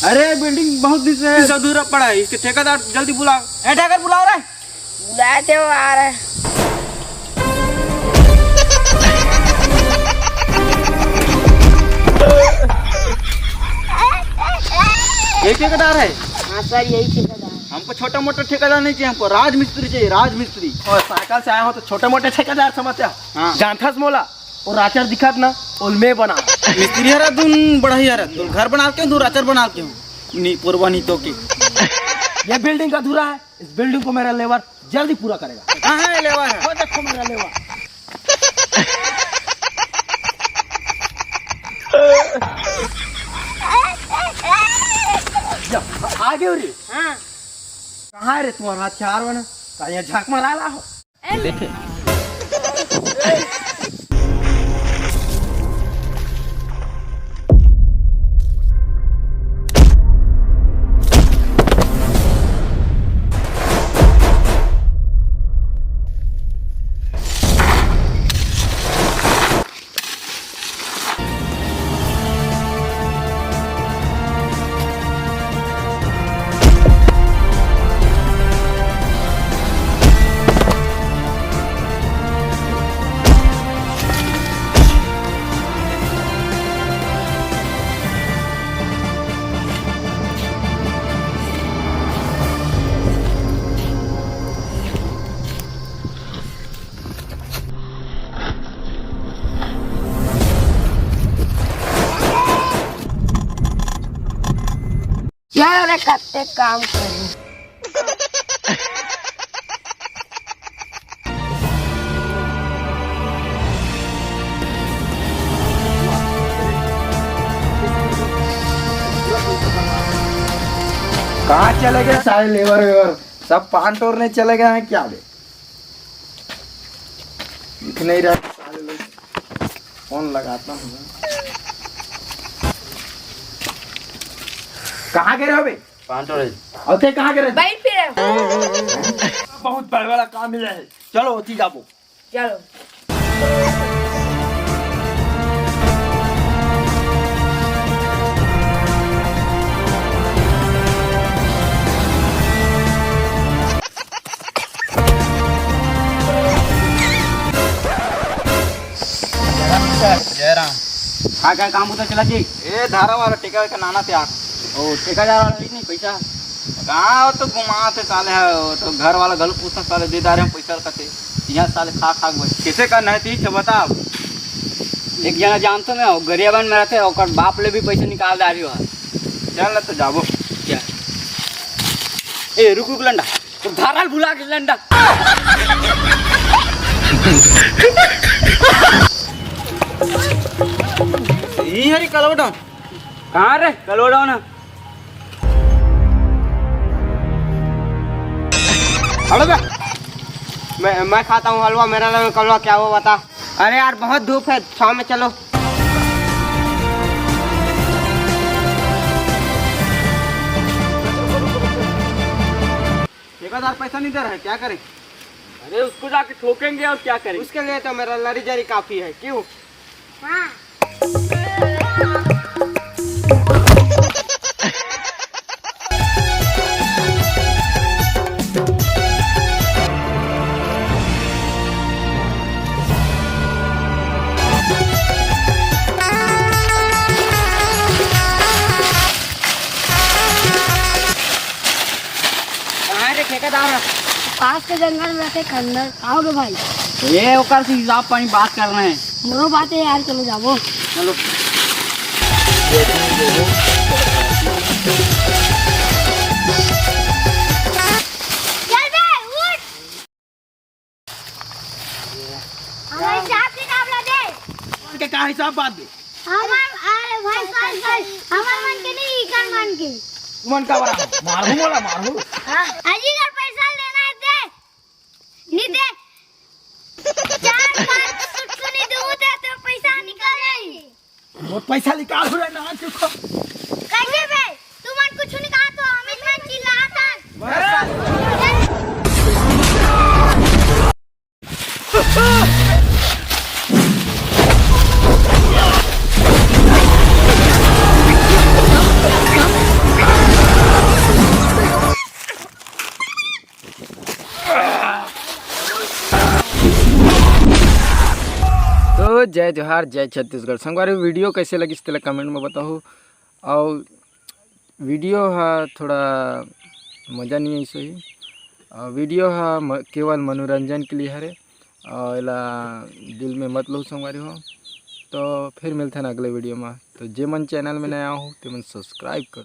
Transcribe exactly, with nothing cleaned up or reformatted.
अरे, बिल्डिंग बहुत दिन से अधूरा पड़ा है, इसके ठेकेदार जल्दी बुला। ए, ठेकेदार बुलाओ रे। बुलाए थे वो आ रहे। ये ठेकेदार है? हाँ सर, यही ठेकेदार। हमको छोटा मोटा ठेकेदार नहीं चाहिए, हमको राजमिस्त्री चाहिए, राजमिस्त्री। और साइकिल से आया हो तो छोटे मोटे ठेकेदार समझते हो? हाँ। जानथस मोला? वो राचर दिखत ना, ओल मैं बना। मिस्त्री हरा तुम, बड़ा ही हरा तुम, घर बना के हूँ, राचर बना के हूँ। नी, पुरवा नहीं तो के। ये बिल्डिंग अधूरा है, इस बिल्डिंग को मेरा लेबर जल्दी पूरा करेगा। कहाँ है लेबर है? वो देखो मेरा लेबर। या, आ गए रे। हाँ। कहाँ है रे तुम्हारा हथियार वाला? कहीं झाक मारा ला हो? चल रे, कत्ते काम करी। कहाँ चले गए सारे लेबर वेबर? सब पान तोड़ने चले गए हैं क्या बे? दिख नहीं रहा सारे लोग। फोन लगाता हूँ। कहाँ गए रहे हो बे? पान तोड़े। और थे कहाँ गए रहे? बाइक पे रहे। बहुत बड़ा बड़ा काम मिला है, चलो उठी जाबो। चलो। जयराम। का, का काम होता चला जी? ए, धारा वाला ठेका का नाना त्यार। ओ, ठेकेदार वाला नहीं, नहीं पैसा। कहाँ, वो तो घुमात हे साले, हे वो तो घर वाला घलो पूछता साले, दे डारे हम पैसा कथे। यहाँ साले खा खा के बस। कैसे करना है, ठीक है, बता अब। एक जना जानतो मैं, वो गरियाबंद में रहते, ओकर बाप ले भी पैसा निकाल डारी हो। चल, तो जाबो। क्या? ए, रुक, रुक, लंडा। तो धाराल भुला के लंडा। ई हरी कलवा डाउन। कहाँ रे कलवा डाउन? अरे बे, मैं, मैं खाता हूँ हलवा, मेरा नाम है कलवा, क्या वो बता। अरे यार, बहुत धूप है, छाँव में चलो। ठेकेदार पैसा नहीं दे रहा है, क्या करें? अरे, उसको जाके ठोकेंगे और क्या करेंगे? उसके लिए तो मेरा लड़ी जरी काफी है। क्यों? हाँ। कहाँ रे ठेकेदार? पास के जंगल में रखे खंडर। आओगे भाई? ये ओकर से हिसाब पानी बात करना है। मोरो बात है यार, चलो जाबो। चलो। चल बे, उठ। हमारे हिसाब किताब ला दे। मन के का हिसाब बात दे? हमार, अरे भाई, सॉरी, सॉरी, हमार मन के नहीं, इकर मन के। तुमन का बड़ा मारू, बोला मारू। हाँ, अजी, अगर पैसा लेना है दे, नहीं दे। चार पाँच सुटसुनी दूध है तो पैसा निकल जाएगी। मोर पैसा निकाल हो रहा है, ना चुका। कैसे बे? तुमन कुछ नहीं कहा तो हम इतना चिल्लाता। जय जोहार, जय छत्तीसगढ़। संगवारी, video कइसे लगिस तेला comment में बताहू। अउ video ह थोड़ा मजा नहीं अइसे ही। अउ video ह म-, केवल मनोरंजन के लिए हरे। अउ एला दिल में मत लो संगवारी हो। तो फिर मिलथन अगले video में। तो जे मन channel में नया हो ते मन subscribe करो।